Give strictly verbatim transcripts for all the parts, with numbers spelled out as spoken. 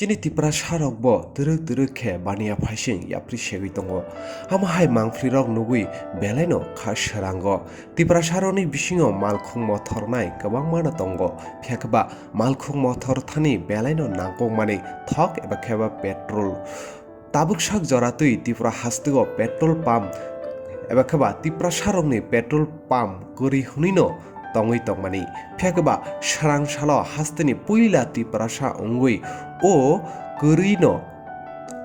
Chini Tiprasa rok bo twrwk twrwk khe baniya phaising yapri segwi tongo. Amo hai mangphlwi rok nugwi belai no kha swrango. Tiprasa rokni bisingo malkhung mothor nai kwbangma no tongo. Phiya khe ba malkhung mothor thani belai no nangkukmani thok eba khe ba petrol. Tabuk sak jora twi Tripura hasteo petrol pump eba khe ba Tiprasa rokni petrol pump kwrwi hwnwi no tongwi tongmani. Phiya khe ba srang salo hasteni puila Tiprasa wngwi o kwrwi no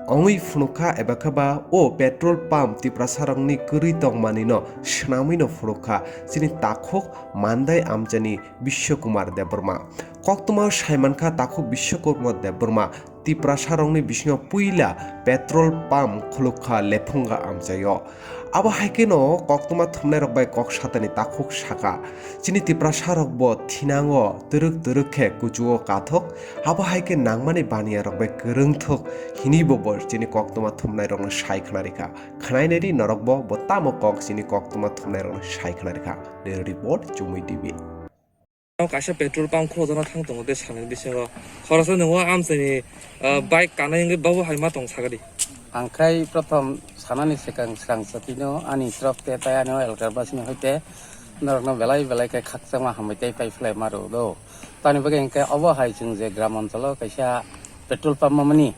wngwi phunukha eba khe ba o petrol pump Tiprasa rokni kwrwi tongmani no swnamwi no phunukha chini takhuk Mandai amchaini Biswa Kumar Debbarma. Koktwma saimankha takhuk Biswa Kumar Debbarma Tiprasa rokni bisingo puila petrol pump khulukha Lephunga amchaio. Abo hai kheno koktwma thumnai rok bai kok satani takhuk saka. Chini Tiprasa rok bo thinango twrwk twrwk khe kuchugo kathok. Abo hai khe nangmani baniya rok bai kwrwngthok hinwi bo bo chini koktwma thumnai rokno sai khna rikha. Khnainai di norok bo bo tamo kok chini koktwma thumnai rokno sai khna rikha. Bureau report, Chumui T V. Kaisa petrol pump khulukjana thang tongo tei salni bisingo khoroksa nwngo amchaini, ah, bike kanai wngwi bobo hai ma tong sakadi. Ang khai prothom sanani swkang srang chatino ani trok te tai ani elkar basini hoite norokno belai belai khe khakchangma hambai tei pai phlai ma rw do. Tani bagwi hwnkhe obo hai chwng je gram oncholo kaisa petrol pump mamani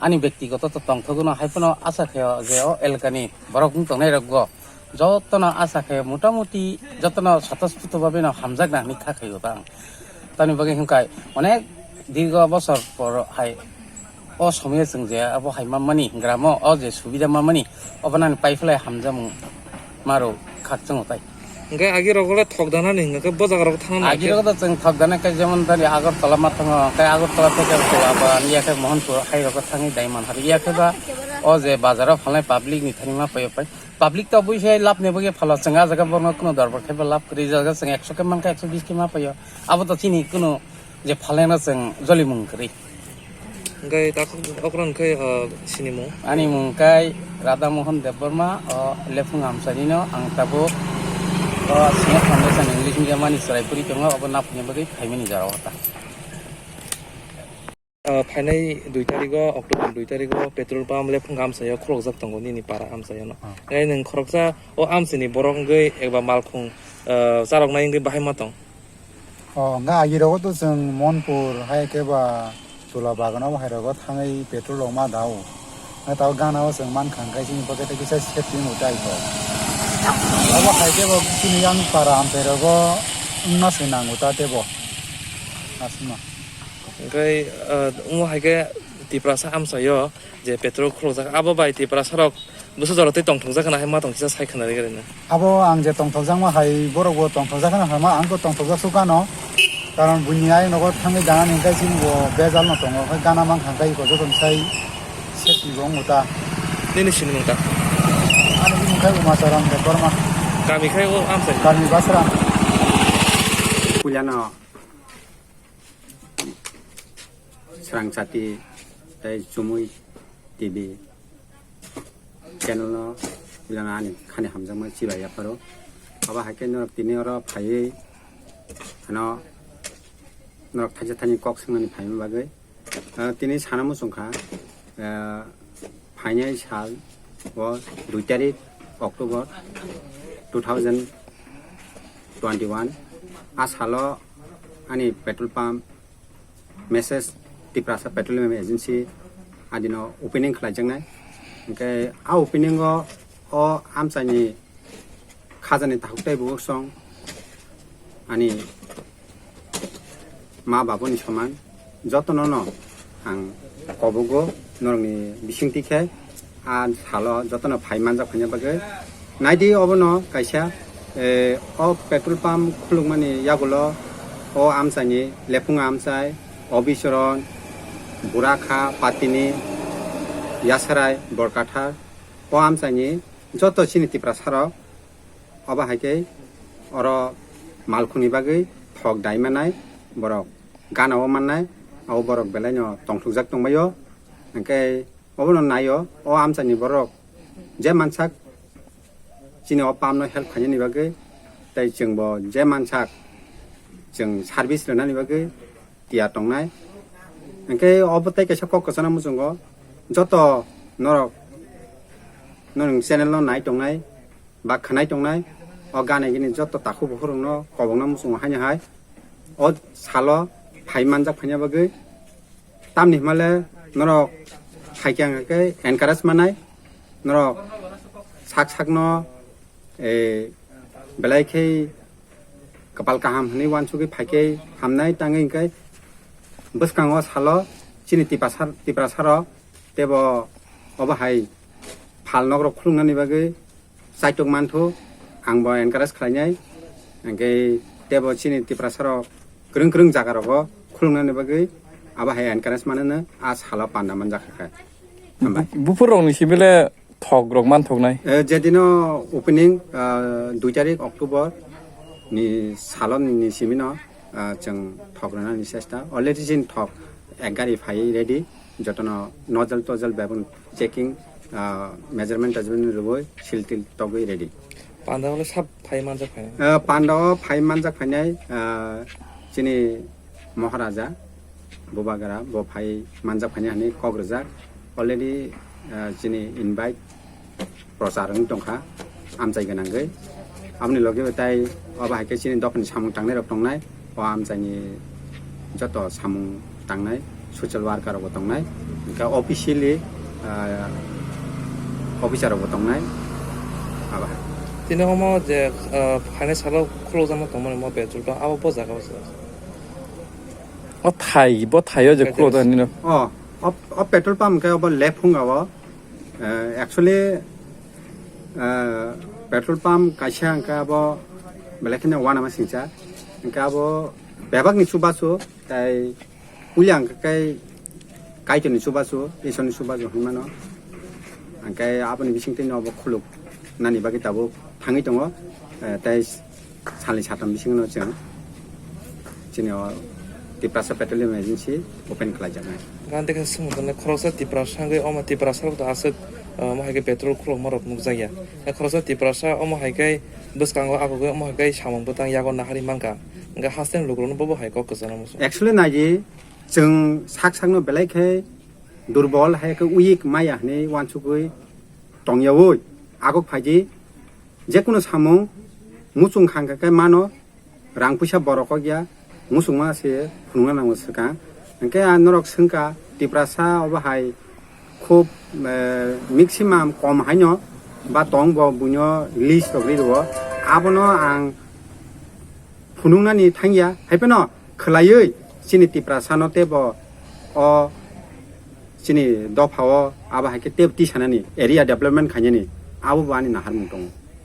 ani byaktigoto to tongthogwno hai phano asa khaio je o elkani borok wng tongnai rokgo jotono asa khaio motamuti jotono swtosputo babino hamjakna hinwi kha khaio ta ang. Tamni bagwi hwnkhai onek dirgo bosor por hai o somoyo chwng je abo hai manmani gramo o je subida manmani obo nani pai phlai hamjakmung maro khakchangno tai. Hwnkhe agi rok le thok danani hwnkhe bo jaga rok thangna agi rok do chwng thok dana khe jemon tani Agartala ma thango, hwnkhe Agartala theke Kolaba, iya khe Mohanpur hai rok thangwi dai man hari. Iya khe ba o je bazar o phalnai public ni thani ma paio pai. Public to bui se lab ni bagwi phalo chwng a jaga borno kuno dorbar khe ba lab kwrwi jaga chwng ekso khe man khe ekso bis khe ma paio. Abo to chini kuno je phalengno chwng jolimung kwrwi. Hwnkhe takhuk okra hwnkhe, ah, sinimung? Ani mung khe Radha Mohan Debbarma, o Lephung Amchaini no ang tabuk o Singha Foundation English Medium ani chwrai puri tongo, obo naphani bagwi phaimani jora o ta. Ah, phainai dui tarigo, October dui tarigo petrol pump Lephung Amchaio khulukjak tongo nini para Amchaio no. Ah. Hwnkhe nwng khoroksa o Amchaini borok wngwi eba malkhung, ah, charoknai wngwi bahai ma tong? O, hwnkhe agirogo to chwng Monpur, hai khe ba Chula Bagan o hai rogo thangwi petrol rok ma dao. Hwnkhe tao gana o chwng mankha, hwnkhe chini pocket o kisa safety wngwi tai kho. Abo hai khe bo chini yang para amchai rogo wngma se nango ta tebo. Aswkno. Hwnkhe, ah, omo hai khe Tiprasa amchaio je petrol khulukjak, abo bai Tiprasa rok bwswk jora tei tongthokjak khna hai ma tong kisa sai khna rwgwi rwno. Abo ang je tongthokjakma hai borok bo tongthokjak khna hai ma ang bo tongthokjak sukha no. Karon buini ayang nogo thangwi gana ni hwnkhe chini bo bejal no tongo, hwnkhe gana mankha hwnkhe iko joto ni sai safety bo wngo ta. Nini sinimung ta? Ani bini hwnkhe Umacharan Debbarma. Kami khai o amchaini? Kami Basra. Puilano Srangchati tei Chumui T V channel no puilano ani khani hamjakma chibai yapharo. Abo hai khe norok tini oro phaiwi ano norok thaisa thani kok swngnani phaima bagwi, ah, tini sana muchung kha, ah, phainai sal o dui tarik October two thousand twenty-one. A salo ani petrol pump message Tiprasa Petroleum Agency adino opening khlaijaknai. Hwnkhe a opening o, o amchaini khajani takhuk tei bukhuk song ani ma babuni soman jotono no ang kobogo norokni bisingtwi khe a salo jotono phai manjak phaina bagwi. Naidi obono kaisa, eh, o petrol pump khulukmani yagulo o amchaini Lephunga amchai, Obichoron, Burakha, Patini, Yasarai, Borkathar, o amchaini joto chini Tiprasarok obo hai khe oro malkhungni bagwi thok dai manai borok gana o mannai, abo borok belai no tongthokjak tongbaio. Hwnkhe obono naio, o amchaini borok je mansak chini o pump no help khainani bagwi, tei chwngbo je mansak chwng service rwnani bagwi tiyar tongnai. Hwnkhe obo tei kaisa kok kwchangna muchungo, joto norok norok channel no nai tongnai ba khwnai tongnai, o gana gini joto takhuk bukhuk rokno kobokna muchungo haino hai o salo phai manjak phaina bagwi. Tamni hwnmale norok phaikha hwnkhe encourage manai, norok sak sakno, eh, belai khe kwpal kaham hwnwi uansugwi phaikhe hamnai, tangwi hwnkhe bwskango salo chini Tiprasa, Tiprasarok teibo obo hai phal nokrok khuluknani bagwi chaitok manthu, ang bo encourage khlainai. Hwnkhe teibo chini Tiprasarok kwrwng kwrwng jagarogo khuluknani bagwi abo hai encourage manano a salo panda manjakha khe. Hambai. Buphurrokni simi le thok rok man thoknai? Eh, jedino opening, ah, dui tarik October ni saloni simino, ah, chwng thok rwnani chesta. Already chini thok ek gari phai ready. Jotono nozzle tozzle bebak checking, ah, measurement tajwini rwui seal til togwi ready. Panda hole sab phai manjak phai. Ah, panda o phai manjak phainai, ah, chini Maharaja Bubagra bo phai manjak phainai hwnwi kok rwjak. Already, ah, chini invite prochar wng tongkha amchai gwnangwi. Aboni loge bo tai obo hai khe chini dophani samung tangnai rok tongnai, o amchaini joto samung tangnai social worker rok bo tongnai, hwnkhe officially, ah, officer rok bo tongnai. Abo hai. Tini omo je, ah, phainai salo khulukjakma tongmani mo petrol pump abo bo jaga o se. O thai, bo thai o je petrol. Khulukjaknai no. O, o, o petrol pump hwnkhe obo left phunga o. Eh, actually, eh, petrol pump kaisa hwnkhe abo belai kheno uanama singcha. Hwnkhe abo bebakni chubachu, tai puila hwnkhe kai Kaitorni chubachu, Isorni chubachu hinmano. Hwnkhe aboni bisingtwino abo khuluk nani bagwi tabuk thangwi tongo, eh, tei salni satham bisingno chwng chini o Tiprasa Petroleum Agency open khlaijaknai. Gante khe swngwi tongnai khoroksa Tiprasa hwnkhe omo Tiprasa rok to aswk, ah, omo hai khe petrol khulokma rok nukjakya. Khoroksa Tiprasa omo hai khe bwskango agugwi omo hai khe samung bwtang yago nahari mankha. Hwnkhe hasteni lukurokno bobo hai kok kwchangna muchung. Actually naidi chwng sak sakno belai khe durbol hai khe weak maya hinwi uansugwi tongyaui aguk phaidi. Jekunu samung muchung kha hwnkhe mano, rang puisa borok kok ya, muchungma se phunukna nango swkang. Hwnkhe ang norok swngkha, Tiprasa obo hai khub, eh, maximum kom haino ba tong bo buino list rok ri rwo. Abono ang phunuknani thangya, hai phano khwlaiwi chini Tiprasano teibo o chini dophao abo hai khe teibo tisanani area development khainani abo bo ani naharmung tongo.